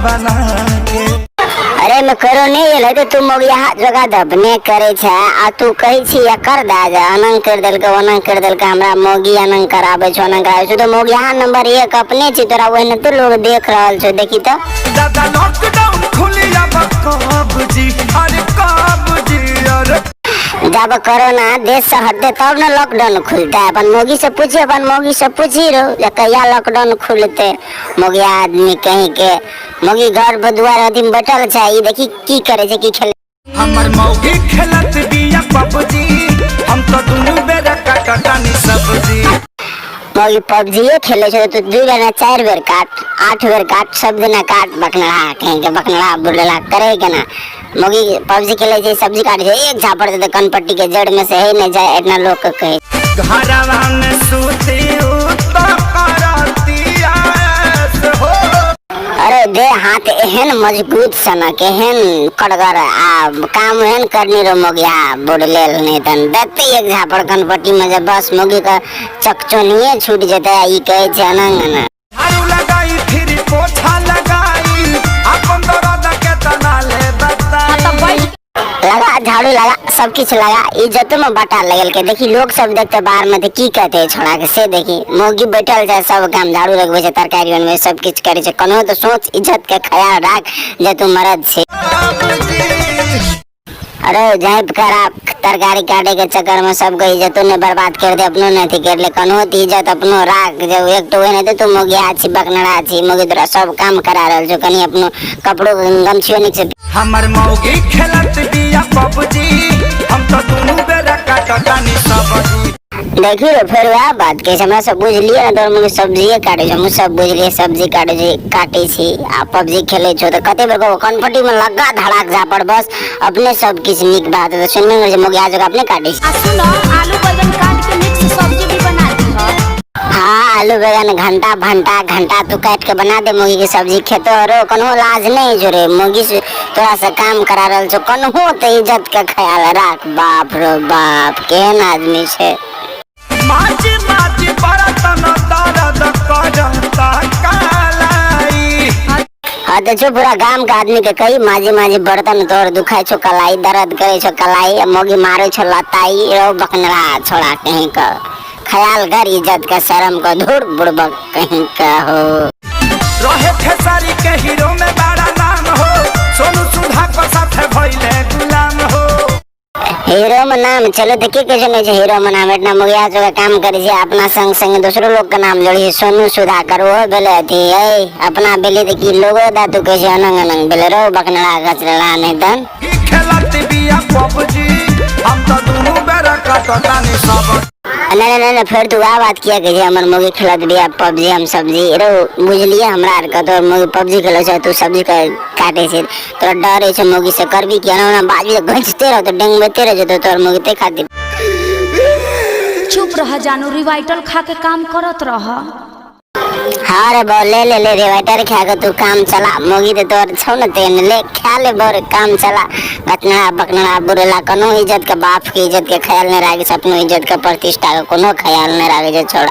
बना के। अरे में करो नहीं एलै तऽ तू मोगिया जोगा दबने करै छै आ तू कहै छी एकर दए जे अनंग करि देलकै ओनंग करि देलकै, हमरा मौगी अनंग कराबै छौ अनंग कराबै छौ। तऽ मोगिया नंबर एक अपने छी, तोरा ओहिने तो लोग देख रहल छौ, देखी तऽ। दादा लॉकडाउन खुली अब कब जी, अरे कब जी, अरे जब कोरोना देश से हटते तब ने लॉकडाउन खुलते। अपन मोगी से पूछी, अपन मोगी से पूछी रहो जे कहिया लॉकडाउन खुलते। मोगिया आदमी कहीं के मोगी घर पर दुआर अथी में बैठल छै, ई देखी की करे छै, की खेल। हमर मौगी खेलत बिया पबजी, हम तो दुनू बेरा काटतानी सब्जी। मौगी पबजीए खेले छै तो 2 बेर ना 4 बेर काट, 8 बेर काट, सब दिना काट। बकनड़ा कहीं के बकनड़ा बुढ़ला करे के ना। मौगी पबजी खेले छै, सब्जी काटे छै, एक झापड़ दे कनपट्टी के जड़ में से है नहीं जाए, इतना लोग के कहे। घरवा में सूती तो करतिया हो। अरे दे हाथ एहन मजबूत सनक एहन कड़गर आ काम एहन करनी रो मोगिया बुढ़लेल नहीं तन देते एक झापड़ कनपट्टी में जे बस मोगी का चकचोनिए छूट जेते। आ ई कहे छै अनंग अनंग। झाड़ू लगाई फिर पोछा लगाई, अपन दर्द के तना ले बताई। लगा झाड़ू लगा सब किछु लगा, इज्जतो में बटा लगल के देखी लोग सब देखते बाहर में तो की कहते छोड़ा के से। देखी मौगी बैठल छै सब काम झाड़ू लगबै छै, तरकारी बनबै सब किछु करै छै, कोनो तो सोच इज्जत के ख्याल राख जे तू मरद छै। अरे झाँपि कर तरकारी काटे के चक्कर में सबके इज्जतो ने बर्बाद कर दे, अपनो नहीं अथी कर ले, कोनो तो इज्जत अपनो राख। जब एक तो नहीं तू मोगिया छी बकनड़ा छी, मोगी तोरा सब काम करा रहल छौ, कनी अपनो कपड़ो गमछियो नीक से। हमर मौगी खेलत बिया पबजी, हम तो दुनू बेरा काटतानी सब्जी। देखी रे फिर वएह बात के हमरा सब बुझलिए ने, तोर मम्मी सब्जिए काटे छै, हमहूँ सब बुझलिए सब्जी काटे छी काटे छी आ पबजी खेले छौ तऽ कते बेर कहबो कनपट्टी में लगा धड़ाक झापड़ बस अपने सब किछु नीक बात तऽ सुनबे नहि करै छै, मोगिया जकाँ अपने काटे छी। आ सुनो, आलू बैगन काट के मिक्स सब्जी भी बना दी। हाँ आलू बैगन घंटा भंटा घंटा तू काट के बना दे मुर्गी के सब्जी खेतो रो, कोनो लाज नहीं जो रे मुर्गी से तोरा से काम करा रहल छौ, कोनो तो इज्जत के ख्याल राख। बाप रो बाप केहन आदमी छै। माजी माजी बरतन दर्द करता कालाई। हाँ तो छो पूरा गाम के आदमी के कही माजी माजी बर्तन तोर दुखाय छो कलाई, दर्द करे छो कलाई, मोगी मारे छो लताई, रो बकनरा छोड़ा कहीं का ख्याल कर इज्जत का शर्म का धूर बुड़बक कहीं का हो। रहे खेसारी के हीरो में बड़ा नाम हो, सोनू सुधा को साथ भइले गुलाम हो। हीरो में नाम चलो तो की कैसे नहीं हीरो में नाम, इतना मुगिया जो काम करे छे अपना संग संग दूसरो लोग के नाम जोड़ी, सोनू सुधाकर वो भेले अथी ए अपना भेले तो की लोगो दा तू कैसे अनंग अनंग भेले रो बकनरा गचरा नहीं तन। खेलत बिया पबजी, हम तो दुनू बेरा काटतानी सब। नहीं नहीं नहीं फिर तू आ बात किया कि हमर मुर्गी खेलत बिया पबजी हम सब्जी रो बुझलिए हमरा आर के तोर मुर्गी पबजी खेलै छै तू सब्जी के काटे छै, तोरा डर छै मुर्गी से करबी किया ना बाजू घिंचते रहो तो डेंगबते रहो तो तोर मुर्गी ते खातिर। चुप रह जानू, रिवाइटल खा के काम करत रह। हाँ रे बौ ले ले ले रिवाइटर खा के तू काम चला, मुर्गी तो तोर छौ न तेन ले खा ले बोर काम चला। घटना बकना बुरेला कोनो इज्जत के बाप के इज्जत के ख्याल नहीं राखे, अपनो इज्जत के प्रतिष्ठा के कोनो ख्याल नहीं राखे जे छोड़ा।